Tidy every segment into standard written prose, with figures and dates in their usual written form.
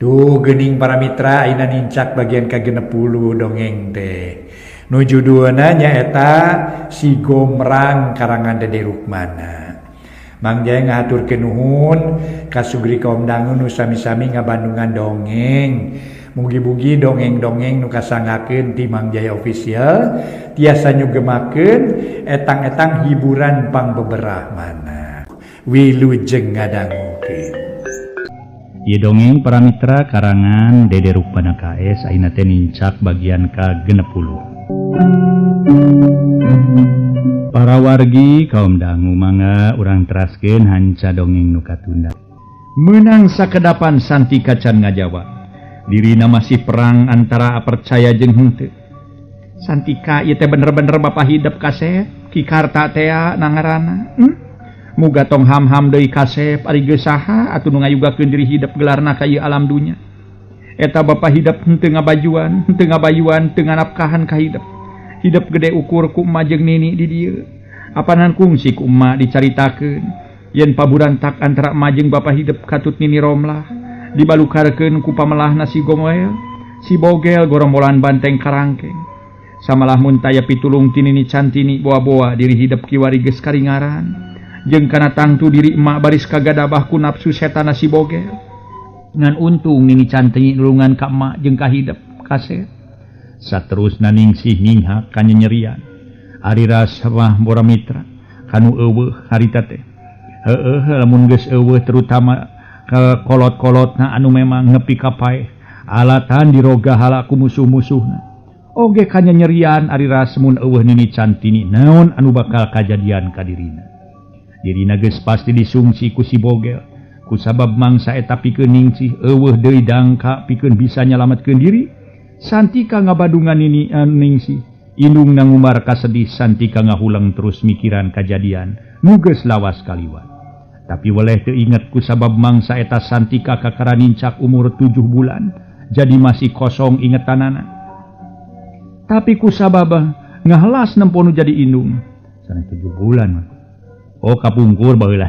Duh geuning para mitra, ayeuna nincak bagian ka-60 dongeng teh. Nu judulna nyaeta Si Gomrang karangan Dede Rukmana. Mang Jaya ngahaturkeun nuhun ka sugri kaum dangu nu sami-sami ngabandungan dongeng. Mugi-mugi dongeng-dongeng nu kasanggakeun ti Mang Jaya Official tiasa nyugemakeun etang-etang hiburan pangbeberah mana. Wilujeng ngadangukeun. Ieu dongeng para mitra karangan Dede Rukmana KS, ayeuna teh nincak bagian ka-60. Para wargi kaum dangu, mangga urang teraskeun hanca dongeng nu katunda. Menang sakedapan Santika can ngajawab. Dirina masih perang antara percaya jeung henteu. Santika, ieu teh bener-bener bapak hidep kasep Ki Karta tea nangarana. Muga tong ham-ham deui kasep, ari geus saha atuh nu ngayugakeun diri hidep gelarna ka ieu alam dunya. Eta bapak hidep henteu ngabajuan, henteu ngabayuan, teu nganapkahan ka hidep. Hidep gede ukur ku emak jeung nini di dieu. Apanan kungsi ku emak dicaritakeun yen paburantak antara emak jeung bapak hidep katut Nini Romlah dibalukarkeun ku pamelahna si Gomoel, si Bogel gorombolan Banteng Karangkeng. Samalah mun taya pitulung ti Nini Cantini, boa-boa diri hidep kiwari geus karingaran. Jeung kana tangtu diri emak baris kagadabah ku nafsu setana si Bogel. Ngan untung Nini Cantini nulungan ka emak jeung ka hidep kasep. Saterusna Ningsih nginghak kanyanyerian. Ari rasa mah, para mitra, kanu euweuh harita teh. Heueuh, lamun geus euweuh, terutama ke kolot-kolotna anu memang nepi ka paeh alatan diroga halaku musuh-musuhna. Oge kanyanyerian ari ras mun euweuh Nini Cantini, naon anu bakal kajadian ka dirina. Dirina geus pasti disungsi ku si Bogel. Kusabab mangsa eta pikeun Ningsih euweuh deui dangka pikeun bisa nyalametkeun diri. Santika ngabadungan Nini Ningsih. Indung ngumbar kasedih, Santika ngahulang terus mikiran kajadian nu geus lawas kaliwat. Tapi weleh teu inget kusabab mangsa eta Santika kakara nincak umur 7 bulan, jadi masih kosong ingetanana. Tapi kusabab ngahelas nempo nu jadi indung. Sana 7 bulan mah. Oh, kapungkur baheula,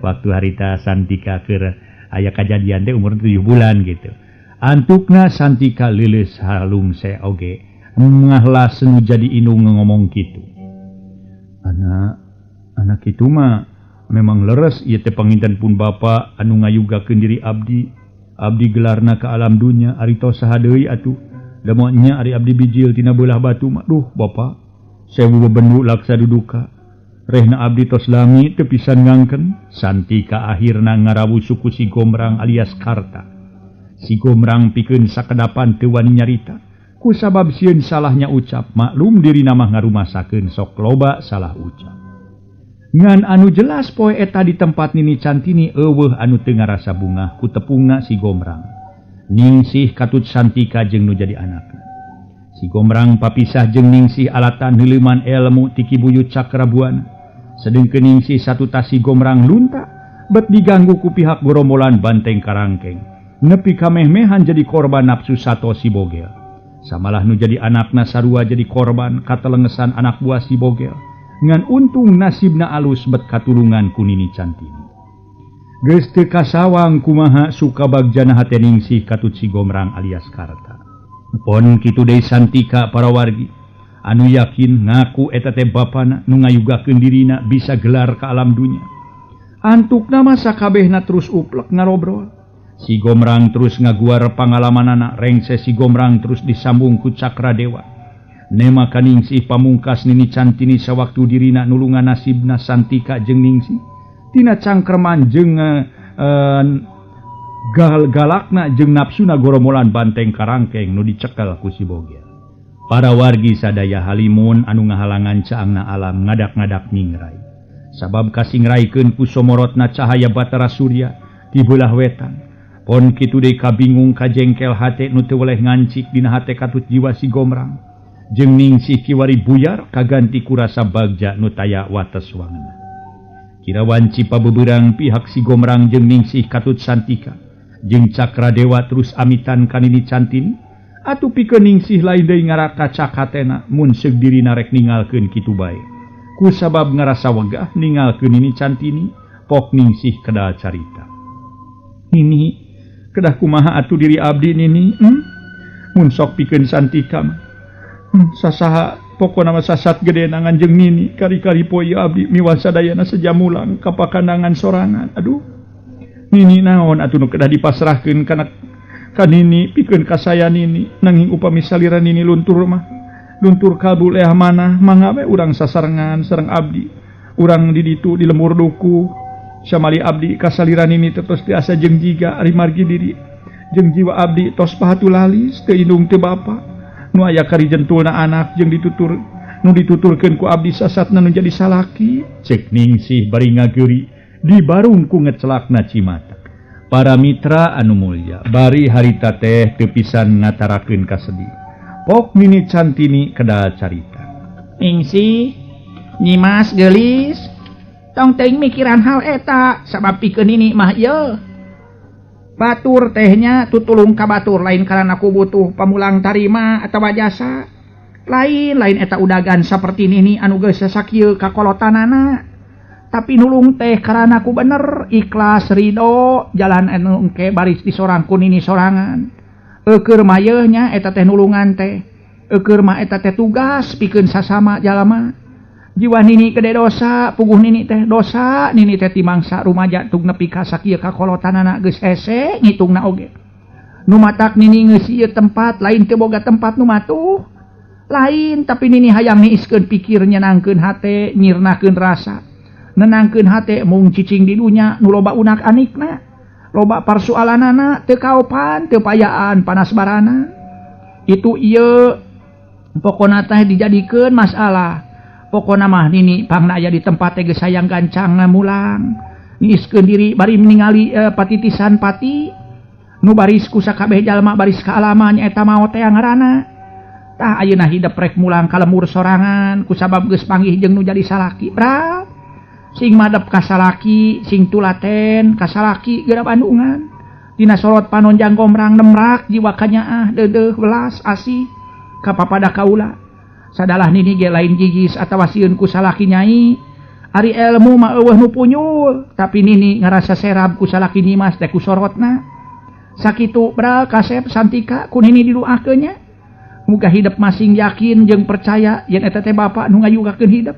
waktu harita Santika keur aya kajadian teh umur 7 bulan gitu. Antukna Santika leuleus halungse oge ngahlas nu jadi indung ngomong kitu. Anak anak itu mah memang leres, ieu teh panginten pun bapa anu ngayugakeun diri abdi. Abdi gelarna ka alam dunya, ari tos saha deui atuh? Da nya ari abdi bijil tina beulah batu mah. Duh bapa, sewu bebendu laksa duduka. Rehna abdi tos lami teu pisan ngangken. Santika akhirna ngarawu suku si Gomrang alias Karta. Si Gomrang pikeun sakedapan teu wani nyarita kusabab sieun salahnya ucap, maklum diri mah ngarumasakeun sok loba salah ucap. Ngan anu jelas poe eta di tempat Nini Cantini euweuh anu teu ngarasa bungah ku tepungna si Gomrang. Ningsih katut Santika jeung nu jadi anakna. Si Gomrang papisah jeung Ningsih alatan neuleuman ilmu ti Ki Buyut Cakrabuana. Sedengkeun Ningsih satutas si Gomrang lunta bet diganggu ku pihak gorombolan Banteng Karangkeng. Nepi kameh-mehan jadi korban nafsu sato si Bogel. Samalah nu jadi anakna sarua jadi korban katelengesan anak buah si Bogel. Ngan untung nasibna alus bet katulungan ku Nini Cantini. Geus teu kasawang kumaha suka bagjana hate Ningsih katut si Gomrang alias Karta. Pon kitu deui Santika, para wargi, anu yakin ngaku eta teh bapana nu ngayugakeun dirina bisa gelar ka alam dunya. Antukna mah sakabehna terus uplek ngarobrol. Si Gomrang terus ngaguar pangalamanana, rengse si Gomrang terus disambung ku Cakra Dewa. Nema ka Ningsih pamungkas Nini Cantini sawaktu dirina nulungan nasibna Santika jeung Ningsih. Tina cangkreman jeung gal galakna jeung nafsuna goromolan Banteng Karangkeng nu dicekel ku si Bogel. Para wargi sadaya, halimun anu ngahalangan caangna alam ngadak-ngadak nyingrai. Sabab kasingraikeun ku somorotna cahaya Batara Surya di belah wetan. Pon kitu deui kabingung kajengkel hate nu teu weleh ngancik dina hate katut jiwa si Gomrang. Jeung Ningsih kiwari buyar kaganti ku rasa bagja nu taya wates wangena. Kira wanci pabeberang pihak si Gomrang jeung Ningsih katut Santika jeung Cakra Dewa terus amitan ka Nini Cantini atuh pikeun Ningsih lain deui ngarakacak hatena mun seug dirina rek ningalkeun kitu bae. Ku sabab ngarasa wegah ningalkeun Nini Cantini, pok Ningsih kedal carita. Nini, Kedah kumaha atuh diri abdi nini? Mun sok pikeun Santika mah. Sasaha pokona mah sasat gede nangan jeung nini kari-kari poe abdi miwah sadayana sejamulang ka pakandangan sorangan. Aduh. Nini naon atuh nu kedah dipasrahkeun kana ka nini pikeun ka saya nini nanging upami salira nini luntur mah luntur kalbu leah manah mangga we urang sasarengan sareng abdi. Urang di ditu di lemur duku. Samali abdi kasaliran ini terus tiasa jeung jiga ari margi diri jeung jiwa abdi tos pahatu lalis teu indung teu bapa nu aya kari jentulna anak jeung ditutur nu dituturkeun ku abdi sasatna nu jadi salaki cek Ningsih bari ngageuri di barung ku ngecelakna cimata. Para mitra anu mulya bari harita teh teu pisan ngatarakeun kasedih pok Nini Cantini kedal carita. Ningsih Nyimas geulis tong teuing mikiran hal eta sabab pikeun nini mah ieu batur tehnya tutulung ka batur lain karena ku butuh pamulang tarima atawa jasa lain lain eta udagan saperti nini anu geus sasakieu ka kolotanana tapi nulung teh karena ku bener ikhlas ridho jalan anu engke baris disorang ku nini sorangan eueur mayeuh nya eta teh nulungan teh eueur mah eta teh tugas pikeun sasama jalma. Jiwa nini gede dosa, puguh nini teh dosa, nini teh timangsa rumaja tung nepi ka sakieu ka kolotanana geus hese ngitungna oge. Nu matak nini geus ieu tempat lain teu boga tempat nu matuh. Lain tapi nini hayang niiskeun pikir nyenangkeun hate, nyirnakeun rasa. Nenangkeun hate mung cicing di dunya nu loba unak anikna. Loba parsualanana teu kaopan, teu payaan panas barana. Itu ieu pokona teh dijadikeun masalah. Pokona mah nini pangna aya di tempat teh geus hayang gancang mulang niiskeun diri bari ningali patitisan pati nu baris ku sakabeh jalma baris ka alaman nyaeta maot teh ngaranna tah ayeuna hidep rek mulang ka lemur sorangan kusabab geus panggih jeung nu jadi salaki bra sing madep ka salaki sing tulaten ka salaki geura bandungan dina sorot panonjang gomrang nemrak jiwa kanyaah deudeuh welas asih ka papada kaula. Sadalah nini ge lain gigis atawa sieun ku salaki nyai ari ilmu mah eueuh nu punyul tapi nini ngarasa serab ku salaki Nyimas teh ku sorotna sakitu bral kasep Santika ku nini diduakeun nya muga hidep masing yakin jeung percaya yen eta teh bapa nu ngayugakeun hidep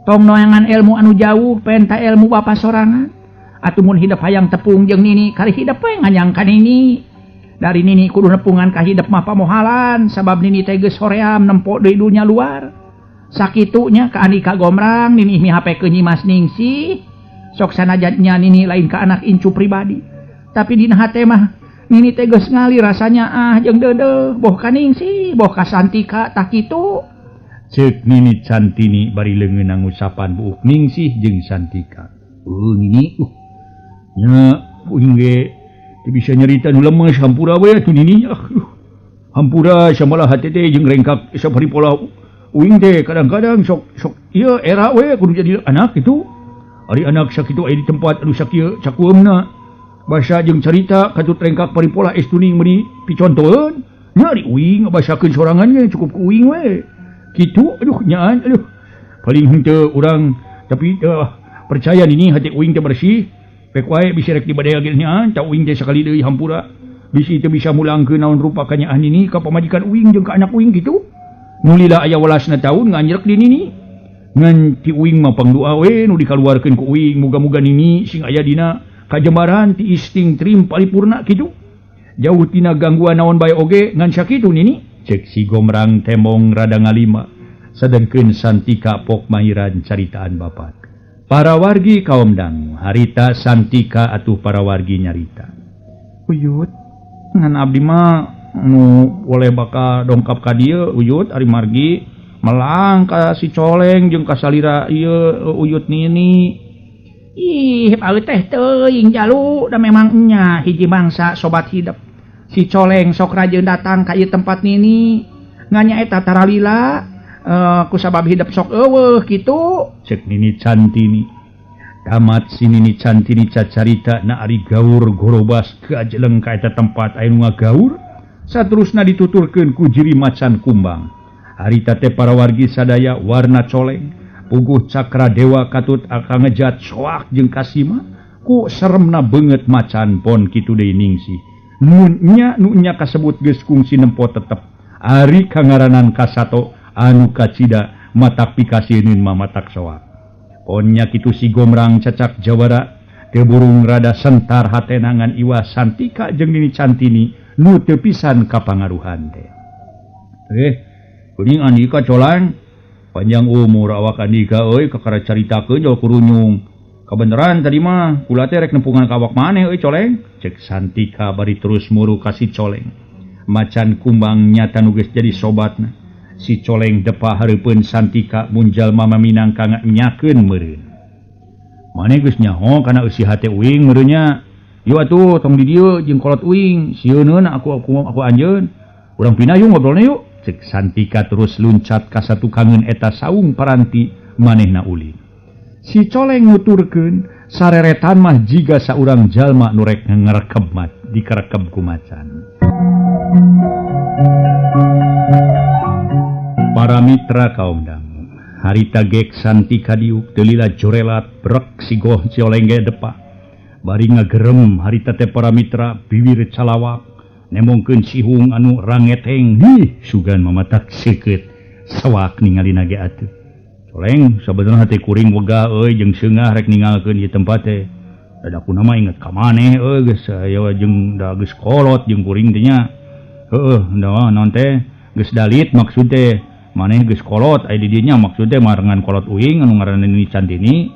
tong noangan ilmu anu jauh penta ilmu bapa sorangan atuh mun hidep hayang tepung jeung nini kari hidep we nganyang ka nini. Dari nini kudu nepungan ka hidep mah pamohalan sabab nini teh geus hoream nempo deui dunya luar. Sakitunya ka Andika Gomrang nini mihapekeun Nyimas Ningsih sok sanajan nya nini lain ka anak incu pribadi. Tapi dina hate mah nini teh geus ngalir rasanya ah jeung deudeuh boh ka Ningsih boh ka Santika tah kitu. Ceuk Nini Cantini bari leungeun ngusapan buuk Ningsih jeung Santika. Nini nya uing ge bisa nyerita nu lemes hampura we atuh nini. Hampura samalah hate teh jeung rengkak sapari pola uing teh kadang-kadang sok sok ieu era we kudu jadi anak kitu. Ari anak sakitu aya di tempat anu sakieu cakueumna. Basa jeung carita katut rengkak paripola estuning meuni picontoeun. Nya ari uing basakeun sorangan ge cukup ku uing we. Kitu aduh nyaan aduh. Paling henteu urang tapi percaya nini hate uing teh bersih. Pek wae bisi rek dibadaya ge nyaan, tah uing teh sakali deui hampura. Bisi teu bisa mulangkeun naon rupa kanyaah nini ka pamajikan uing jeung ka anak uing kitu. Nu lila aya welasna taun nganjrek di nini. Ngan ti uing mah pangdoa we nu dikaluarkeun ku uing muga-muga nini sing aya dina kajembaran ti isting trim paripurna kitu. Jauh tina gangguan naon bae oge ngan sakitu nini. Cek si Gomrang temong rada ngalima sadengkeun Santika pok mahiran caritaan bapak. Para wargi kaum dangu harita Santika atuh para wargi nyarita. Uyut ngan abdi mah nu boleh bakal dongkap ka dieu uyut ari margi melang ka si Coleng jeung ka salira ieu uyut nini. Ih paeut teh teuing jalu da memang nya hiji bangsa sobat hidep. Si Coleng sok rajin datang ka ieu tempat nini nganya eta taralila ku sabab hidep sok eueuh kitu. Cek Nini Cantini. Tamat si Nini Cantini cacarita na ari gaur gorobas kajeleng ka eta tempat aya nu ngagaur saterusna dituturkeun ku jiri macan kumbang. Harita teh para wargi sadaya warna coleng puguh cakra dewa katut akang ngejat soak jeung kasima Ku seremna beungeut macan pon kitu deui Ningsih. Nun nya nu nya kasebut geus kungsi nempo tetep. Ari kangaranan kasato anu kacida matak pikasieun mah matak soak. Pon nya kitu si Gomrang cacak jawara teu burung rada sentar hatenangan iwa Santika jeung Nini Cantini nu teu pisan kapangaruhan teh. Kuning andika colang panjang umur awak andika euy kakara caritakeun jol kurunyung. Kabeneran tadi mah kula teh rek nempungan ka awak maneh euy coleng. Cek Santika bari terus muru ka si Coleng. Macan kumbang nyata nu geus jadi sobatna. Si Coleng depa hareupeun Santika mun jalma maminang ka nyakeun meureun. Maneh geus nyaho kana eusi hate uing meureun nya. Yeuh atuh tong di dieu jeung kolot uing, sieuneun aku anjeun. Urang pindah yuk ngobrolna yuk. Cek Santika terus luncat ka satukangeun eta saung paranti manehna ulin. Si Coleng nuturkeun sareretan mah jiga saurang jalma nu rek ngerekeb dikerekeb ku macan. Para mitra kaum dangu, harita gek Santika diuk teu lila jorelat brek si goh Coleng ge depa. Bari ngagerem harita teh para mitra bibir calawak nemongkeun sihung anu rangeteng hi sugan mamatak seukeut sawak ningalina ge atuh. Coleng sabenerna hate kuring wegah euy jeung seungah rek ningalkeun ieu tempat teh. Da aku nama inget ka maneh euy geus aya jeung da geus kolot jeung kuring teh nya. Heueuh da naon teh geus dalit maksud teh maneh geus kolot aya di dieu nya maksud teh marengan kolot uing anu ngaranna Nini Cantini.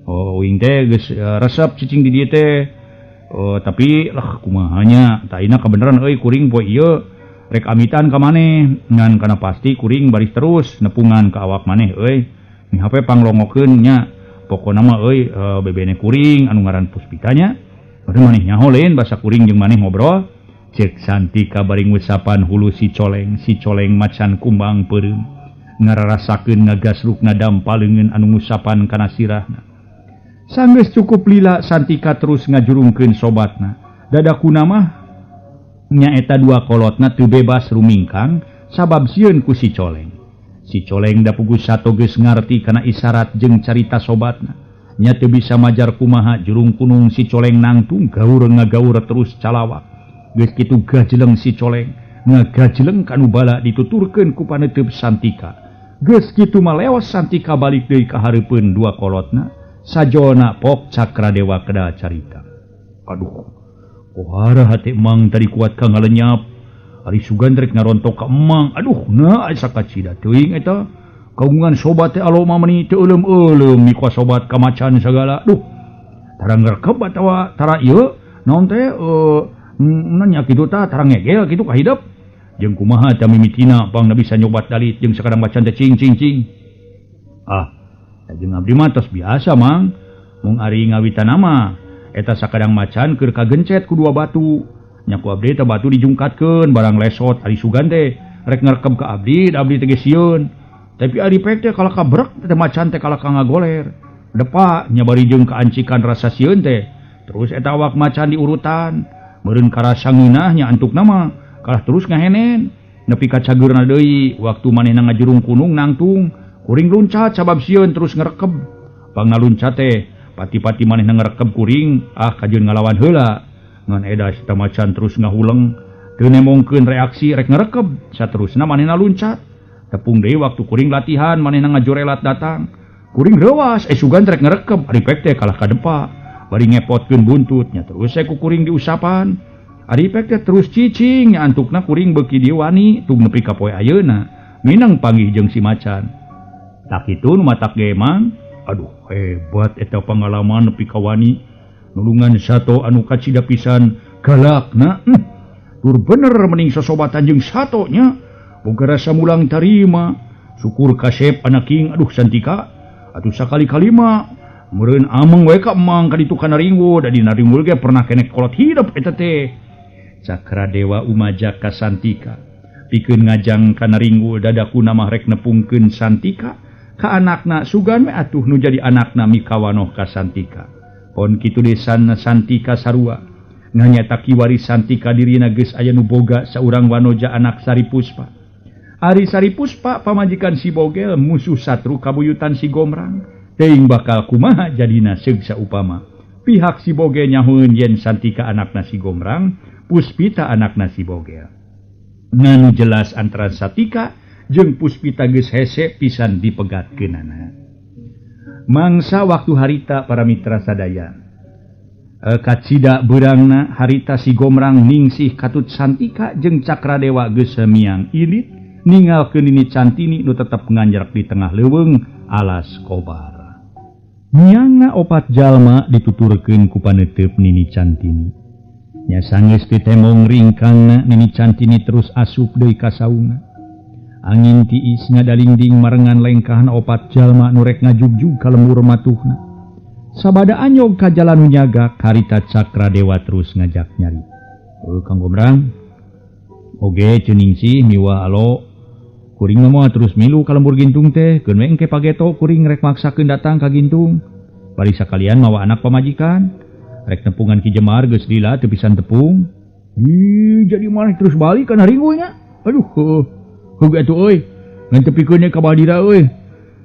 Oh uing teh geus resep cicing di dieu teh. Oh, tapi lah kumahanya taina kebenaran euy kuring poe ieu rek amitan ka maneh ngan kana pasti kuring baris terus nepungan ka awak maneh euy mi HP panglongokeun nya pokona mah euy bebene kuring anu ngaran Puspita nya bade maneh nyaho lain basa kuring jeung maneh ngobrol. Cek Santika bari ngusapan hulu si Coleng. Si Coleng macan kumbang peureum ngararasakeun ngagasrukna dampa leungeun anu ngusapan kana sirahna. Sanggeus cukup lila Santika terus ngajurungkeun sobatna. Dadakuna mah nyaeta dua kolotna teu bebas rumingkang sabab sieun ku si Coleng. Si Coleng da puguh sato geus ngarti kana isyarat jeung carita sobatna. Nya teu bisa majar kumaha jurung kunung si Coleng nangtung gaur ngagaur terus calawak. Geus kitu gajeleng si Coleng ngagajleng kanu bala dituturkeun ku paneuteub Santika. Geus kitu maleos Santika balik deui ka hareupeun dua kolotna. Sajona pok Cakradewa kedah carita. Aduh, kohara hati emang tadi kuat ka ngalenyap. Ari sugan rek ngarontok ka emang. Aduh, na asa kacida teuing eta. Kagungan sobat teh aloma meuni teu euleum-euleum mikoa sobat ka macan sagala. Duh, tara ngrekeb atawa tara ieu naon teh nya kitu tah tara ngegel kitu ka hidep. Jeung kumaha tah mimitina pangna bisa nyobat dalit jeung sakadang macan teh cing cing cing. Ah, jeung abdi mah tos biasa mang mung ari ngawitan mah eta sakadang macan keur kagencet ku dua batu nya ku abdi teh batu dijungkatkeun barang lesot ari sugan teh rek ngerekeb ka abdi da abdi teh geus sieun tapi ari pek teh kalah kabrek teh macan teh kalah ka ngagoler depa nya bari jeung kaancikan rasa sieun teh terus eta awak macan diurutan meureun karasa ngeunah nya antukna mah kalah terus ngahenen nepi ka cageurna deui waktu manehna ngajurung kunung nangtung kuring luncat sabab sieun terus ngerekeb pangna luncat teh pati-pati manehna ngerekeb kuring ah kajeun ngalawan heula ngan edas eta macan terus ngahuleng teu nemongkeun reaksi rek ngerekeb saterusna manehna luncat tepung deui waktu kuring latihan manehna ngajorelat datang kuring reuas sugan rek ngerekeb ari pek teh kalah ka depa bari ngepotkeun buntutnya terus ku kuring diusapan ari pek teh terus cicing nya antukna kuring beuki dieu wani tung nepi ka poe ayeuna minang panggih jeung si macan. Tak itu nu matak ge emang aduh hebat eta pengalaman nepi ka wani nulungan sato anu kacida pisan galakna tur bener mending sosobatan jeung sato nya boga rasa mulang tarima syukur kasep anaking aduh Santika atuh sakali-kali mah meureun ameng we ka emang ka ditu kana ringwul da dina ringwul ge pernah keneh kolot hidup eta teh. Cakradewa umaja ka Santika pikeun ngajang kana ringwul dadakuna mah rek nepungkeun Santika ka anakna sugan we atuh nu jadi anakna mikawanoh ka Santika. Pon kitu desana Santika sarua nganyata kiwari Santika dirina geus aya nu boga saurang wanoja anak Sari Puspa. Ari Sari Puspa pamajikan si Bogel musuh satru kabuyutan si Gomrang teuing bakal kumaha jadina seug saupama. Pihak si Bogel nyahueun yen Santika anakna si Gomrang, Puspita anakna si Bogel. Nganu jelas antara Santika jeung Puspita geus hese pisan dipegatkeunana. Mangsa waktu harita para mitra sadaya. Kacida beurangna harita si Gomrang ningsih katut Santika jeung Cakradewa geus miang ilit ninggalkeun Nini Cantini nu tetep nganjrak di tengah leuweung alas kobar. Miangna opat jalma dituturkeun ku paneuteub Nini Cantini. Nya sanggeus ditemong ringkangna Nini Cantini terus asup deui ka saungna. Angin tiis ngadalingding marengan lengkahna opat jalma nu rek ngajugjug ka lembur matuhna. Sabada anyog ka jalan nu nyagak harita Cakradewa terus ngajak nyari. Kang Gomrang, oge ceuning sih miwa alo kuring mah terus milu ka lembur Gintung teh, keun we engke pageto kuring rek maksakeun datang ka Gintung. Bari sakalian mawa anak pamajikan, rek nepungan Ki Jemar geus lila teu pisan tepung. Ih, jadi maneh terus balik kana ringgul nya. Aduh, heuh atuh euy. Ngan tepikeun ka Badira euy.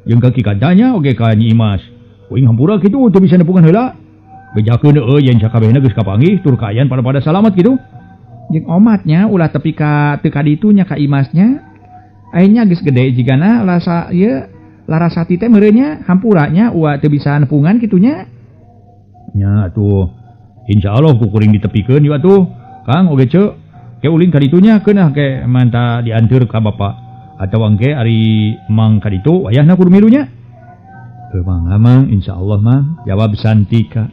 Jeung ka Ki Kantanya oge ka Nyi Imas. Kuring hampura kitu teu bisa nepungan heula. Bejakeun euy yen sakabehna geus kapanggih tur kaayan pada-pada salamat kitu. Jeung omatnya ulah tepi ka teu ka ditu nya ka Imasnya. Ayeuna geus gede jigana rasa ieu Larasati teh meureun nya hampura nya uwa teu bisa nepungan kitu nya. Nya atuh insyaallah ku kuring ditepikeun ieu atuh. Kang oge ceu ke ulin ka ditu nya keunah ke manta dianteur ka bapa atawa engke ari mang ka ditu wayahna kudu milu nya. Mang amang insyaallah mang jawab Santika.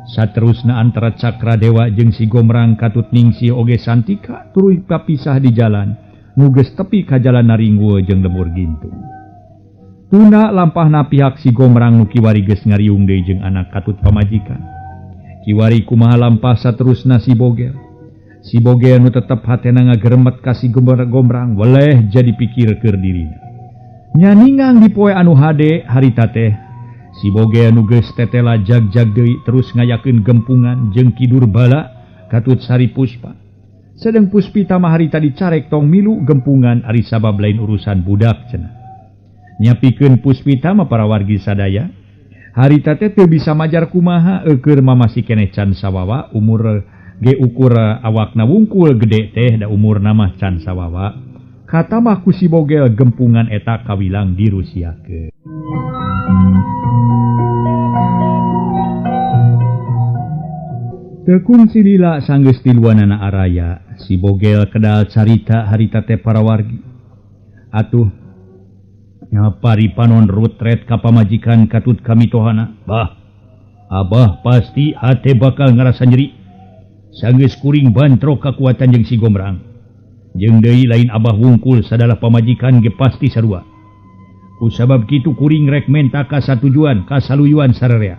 Saterusna antara Cakradewa jeung si Gomrang katut Ningsih oge Santika tuluy kapisah di jalan. Nu geus tepi ka jalan naringwe jeung lembur Gintung. Tuna lampahna pihak si Gomrang nu kiwari geus ngariung deui jeung anak katut pamajikan. Kiwari kumaha lampah saterusna si Bogel. Si Bogel nu tetep hatena ngageremet ka si Gomrang weleh jadi pikir keur dirina. Nyaningang di poe anu hade harita teh si Bogel nu geus tetela jag-jag deui terus ngayakeun gempungan jeung Ki Durbala katut Sari Puspa. Sedeng Puspita mah harita dicarek tong milu gempungan ari sabab lain urusan budak cenah. Nyapikeun Puspita mah para wargi sadaya harita teh teu bisa majar kumaha eueur mah masih keneh can sawawa umur ge ukur awakna wungkul gede teh da umurna mah can sawawa. Katamah ku si Bogel gempungan eta kawilang dirusiakeun. Tekun silila sanggeus tiluanana araya, si Bogel kedal carita harita teh para wargi. Atuh nyapari panon rutret ka pamajikan katut kamitohana. Bah, abah pasti hate bakal ngarasa nyeri. Sanggeus kuring bantrok kakuatan jeung si Gomrang. Jeung deui lain abah wungkul sadalah pamajikan ge pasti sarua. Ku sabab kitu kuring rek menta kasatujuan kasaluyuan sararea.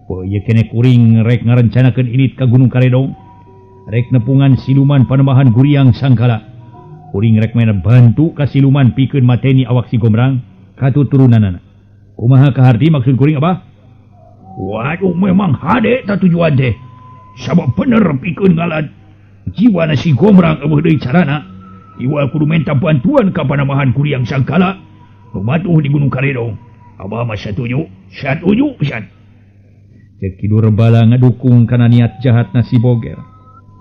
Poe ieu keneh kuring rek ngarencanakeun init ka Gunung Karedong. Rek nepungan siluman panembahan Guriang Sangkala. Kuring rek mena bantu ka siluman pikeun mateni awak si Gomrang katuturunanana. Kumaha kaharti maksud kuring abah? Waduh memang hade ta tujuan teh. Sabab bener pikeun ngalan jiwa na si Gomrang eueuh deui carana. Iwal kudu menta bantuan ka panembahan Guriang Sangkala. Lumatuh di Gunung Karedong. Abah mah satuju, satuju pisan. Cek Ki Durbala ngadukung kana niat jahat na si Bogel.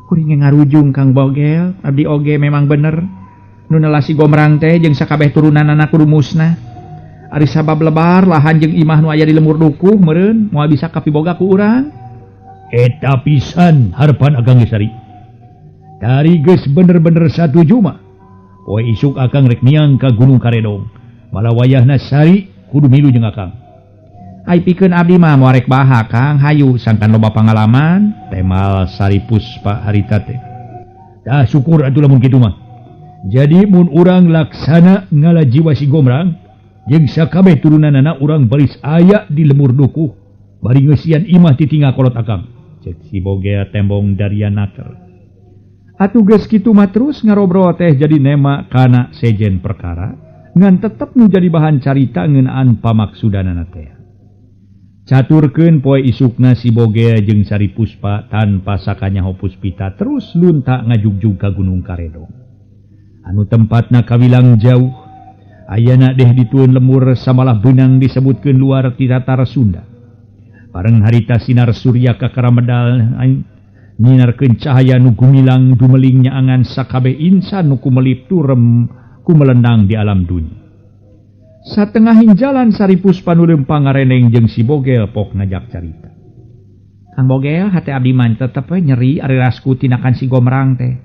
Kuring ngarujung Kang Bogel, abdi oge memang bener. Nu nelah si Gomrang teh jeung sakabeh turunanana kudu musnah. Ari sabab lebar lahan jeung imah nu aya di lembur dukuh meureun moal bisa kapiboga ku urang. Eta pisan harpan Akang Gesari. Tari geus bener-bener satuju mah. Poe isuk Akang rek miang ka Gunung Karedong. Malah wayahna Sari kudu milu jeung Akang. Ai pikeun abdi mah moal rek baha Kang, hayu sangkan loba pangalaman. Temal Sari Puspa harita teh. Tah syukur atuh lamun kitu mah. Jadi mun urang laksana ngala jiwa si Gomrang jeung sakabeh turunanana urang baris aya di lemur dukuh bari ngeusian imah titinggal kolot Akang. Cek si Bogel tembong daria naker. Atuh geus kitu mah terus ngarobrol teh jadi nema kana sejen perkara ngan tetep nu jadi bahan carita ngeunaan pamaksudanana teh. Caturkeun poe isukna si Bogel jeung Sari Puspa tanpa sakanyaho Puspita terus lunta ngajugjug ka Gunung Karedong. Anu tempatna kawilang jauh, ayana deh ditueun lemur samalah beunang disebutkeun luar ti tatar Sunda. Bareng harita sinar surya kakara medal nyinarkeun cahaya nu gumilang dumeling nyaangan sakabeh insan nu kumelip turem kumelendang di alam dunya. Satengahing jalan Sari Puspa nu leumpang ngareneng jeung si Bogel pok ngajak carita. Kang Bogel hate abdi mah tetep we nyeri ari rasku tinakan si Gomrang teh.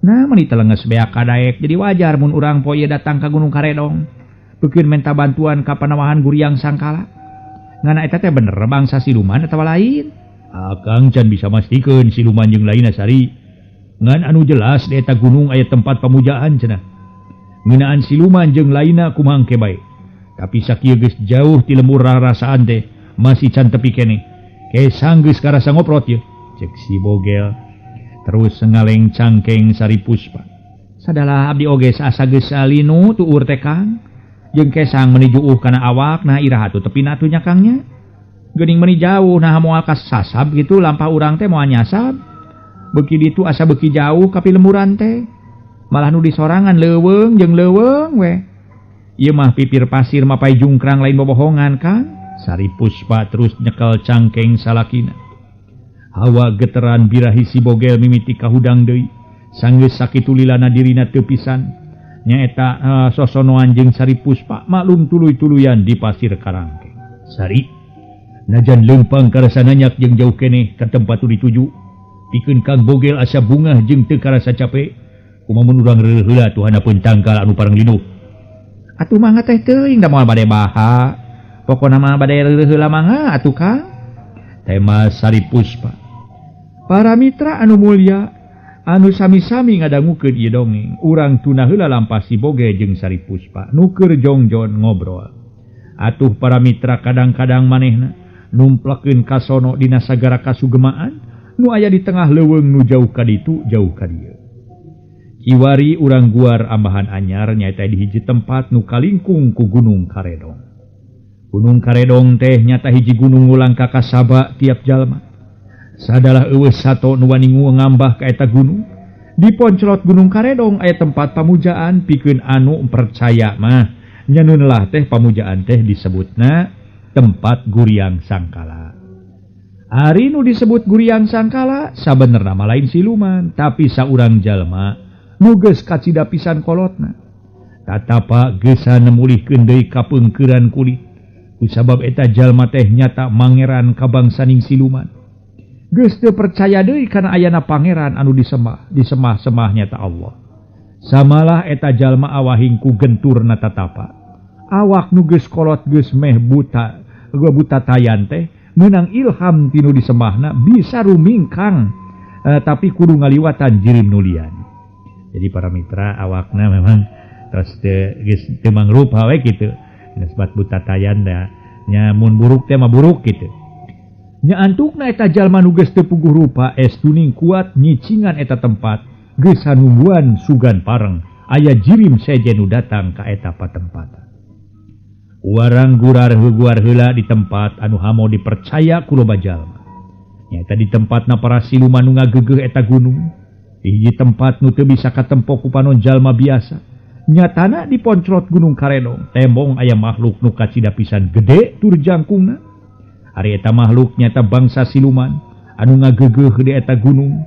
Nah meuni telenges beak kadaek jadi wajar mun urang poe ieu datang ka Gunung Karedong. Peukeun menta bantuan ka Panawahan Guriang Sangkala. Ngana eta teh bener bangsa siluman atawa lain? Akang can bisa mastikeun siluman jeung lainna Sari. Ngan anu jelas di eta gunung aya tempat pamujaan cenah. Ngeunaan siluman jeung lainna kumaha engke bae. Tapi sakieu geus jauh ti lembur rarasaan teh masih can tepi keneh. Kesang geus karasa ngoprot ye. Cek si Bogel. Terus ngaleng cangkeng Sari Puspa. Sadalah abdi oge asa geus salinu tuur teh Kang. Jeung kesang meuni juuh kana awak nah iraha atuh tepi atuh nya Kang nya. Geuning meuni jauh nah moal kasasab gitu lampah urang teh moal nyasab. Beuki ditu asa beuki jauh ka pilemburan teh. Malah nu disorangan leuweung jeung leuweung we. Ieu mah pipir pasir mapai jungkrang lain bobohongan Kang. Sari Puspa terus nyekel cangkeng salakina. Hawa geteran birahi si Bogel mimiti kahudang deui. Sanggeus sakitu lilana dirina teu pisan. Nyaeta sosonoan jeung Sari Puspa maklum tuluy-tuluyan di pasir karangkeng. Sari najan leumpang karasa nanyak jeung jauh keneh ka tempat nu dituju. Pikeun Kang Bogel asa bungah jeung teu karasa cape. Kumaha mun urang reureuh heula tuh handapeun tangkal anu parang linuh. Atuh mangga teh teuing da moal bade baha. Pokona mah bade reureuh heula mangga atuh Kang. Tema Sari Puspa. Para mitra anu mulya anu sami-sami ngadangukeun ieu dongeng, urang tuna heula lampah si Bogel jeung Sari Puspa nu keur jongjon ngobrol. Atuh para mitra kadang-kadang manehna numplekeun kasono dina sagara kasugemaan nu aya di tengah leuweung nu jauh ka ditu jauh ka dieu. Kiwari urang guar ambahan anyar nyaeta di hiji tempat nu kalingkung ku Gunung Karedong. Gunung Karedong teh nyata hiji gunung ulang ka kasaba tiap jalma. Sadalah eueuh sato nu wani ngambah ka eta gunung. Di ponclot Gunung Karedong aya tempat pamujaan pikeun anu percaya mah. Nya nu nelah teh pamujaan teh disebutna tempat Guriang Sangkala. Ari nu disebut Guriang Sangkala sabenerna mah lain siluman, tapi saurang jalma nu geus kacida pisan kolotna. Tatapa geus nemulihkeun deui kapeungkeuran kulit. Kusabab eta jalma teh nyata mangeran kabangsaning siluman. Geus teu percaya deui kana ayana pangeran anu disemah, disemah-semah nyata Allah. Samalah eta jalma awahing ku genturna tatapa. Awak nu geus kolot geus meh buta, buta tayan teh meunang ilham tinu disemahna bisa rumingkang, tapi kudu ngaliwatan jirim nulian. Jadi para mitra awakna memang terus geus teu mangrupa we kitu. Nisbat buta tayan da nya mun buruk teh mah buruk kitu. Nya antukna eta jalma nu geus teu puguh rupa es tuning kuat nyicingan eta tempat geus hanumbuan sugan pareng aya jirim sejen nu datang ka eta patempatan. Warang gurar heuguar heula di tempat anu hamo dipercaya ku loba jalma. Nyaeta di tempatna para siluman nu ngagegeuh eta gunung. Hiji tempat nu teu bisa katempo ku panon jalma biasa. Nyatana di ponclot Gunung Karedong tembong aya makhluk nu kacida pisan gede tur jangkungna. Ari eta makhluk nyata bangsa siluman anu ngagegeuh di eta gunung.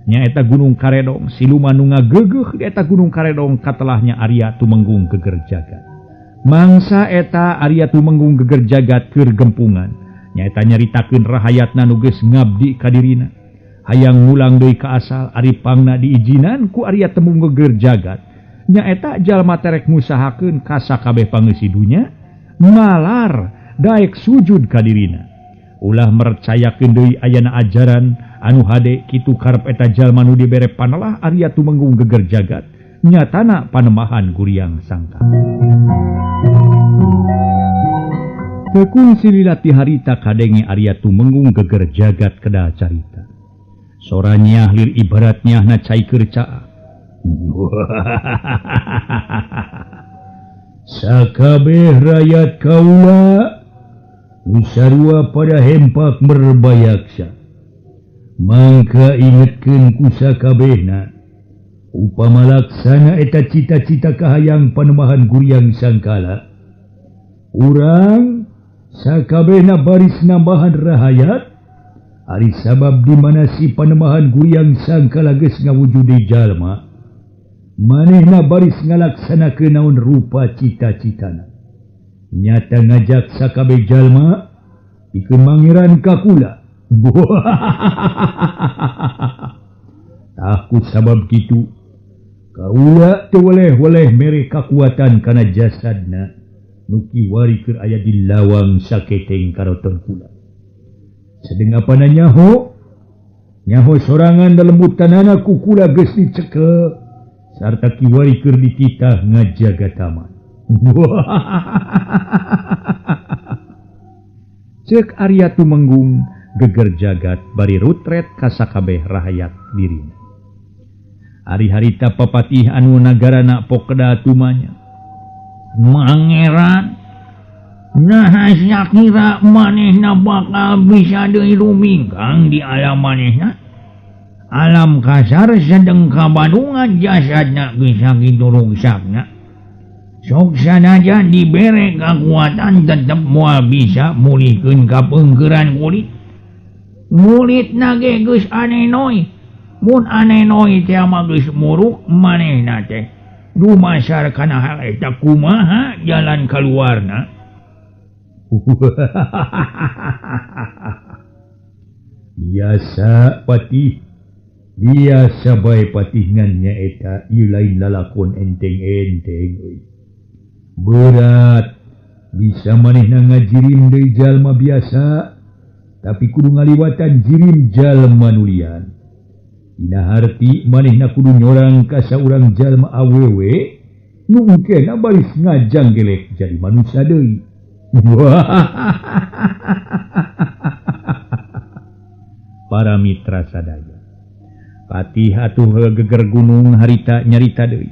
Nyaeta Gunung Karedong, siluman nu ngagegeuh di eta Gunung Karedong katelahnya Arya Tumenggung Geger Jagat. Mangsa eta Arya Tumenggung Geger Jagat keur gempungan. Nyaeta nyaritakeun rahayatna nu geus ngabdi ka dirina. Hayang ngulang deui ka asal ari pangna diijinan ku Arya Tumenggung Geger Jagat. Nyaeta jalma terek ngusahakeun ka sakabeh pangeusi dunya malar daek sujud ka dirina. Ulah mercayakeun deui ayana ajaran anu hade kitu karep eta jalma nu dibere panelah Arya Tumenggung Geger Jagat nyatana panemahan Guriang Sangkala. Tekung silila ti harita kadenge Arya Tumenggung Geger Jagat kedal carita. Soranya lir ibaratnya na cai keur caah. Sakabeh rakyat kaula nu sarua pada hempak merbayaksa. Mangka ingetkeun ku sakabehna upama laksana eta cita-cita kahayang panemahan Guriang Sangkala. Urang Sakabehna baris nambahan rahayat ari sabab di mana si Panembahan Guriang Sangkala geus ngawujud di jalma manehna baris ngalaksanakeun naon rupa cita-citana. Nyata ngajak sakabeh jalma pikeun mangeran ka kula. Takut sabab kitu kaula teu weleh-weleh mere kakuatan kana jasadna nu kiwari keur aya di lawang saketeng karoton kula. Sedeng apana nyaho? Nyaho sorangan dalembutanana ku kula geus dicekel sarta kiwari keur dititah ngajaga taman. Ceuk Arya Tumenggung geger jagat bari rutret ka sakabeh rahayat dirina. Ari harita papatih anu nagarana Pokeda tumanya. Mangeran nah sakira manehna bakal bisa deui rumingkang di alam manehna. Alam kasar sedeng kabadungan jasadna bisa kitu ruksakna. Sok sanajan dibere kakuatan tetep moal bisa mulihkeun kapeungkeuran kulit. Mulitna ge geus anenoy. Mun anenoy teh mah geus muruk manehna teh. Dumasar kana hal eta kumaha jalan kaluarna? Biasa patih, biasa bae patih ngan nyaeta ieu lain lalakon enteng-enteng euy. Berat bisa manehna ngajirim deui jalma biasa tapi kudu ngaliwatan jirim jalma nu lian. Dina harti manehna kudu nyorang ka saurang jalma awewe nu engkena baris ngajanggelek jadi manusia deui. Para mitra sadaya patih atuh geger gunung harita nyarita deui.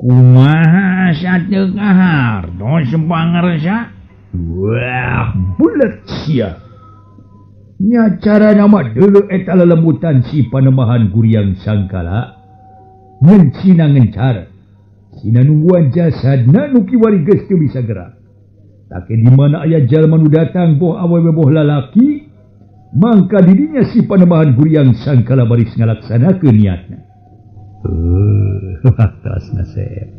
Kumaha sateu kahartos pangersa? Wah, bulet sia. Nya cara nama deuleu eta lelembutan si Panembahan Guriang Sangkala ngan sina ngencar. Sina nungguan jasadna nu kiwari geus teu bisa gerak. Take di mana aya jalma nu datang boh awewe boh lalaki, mangka didinya si Panembahan Guriang Sangkala baris ngalaksanakeun niatna. Atas nasib.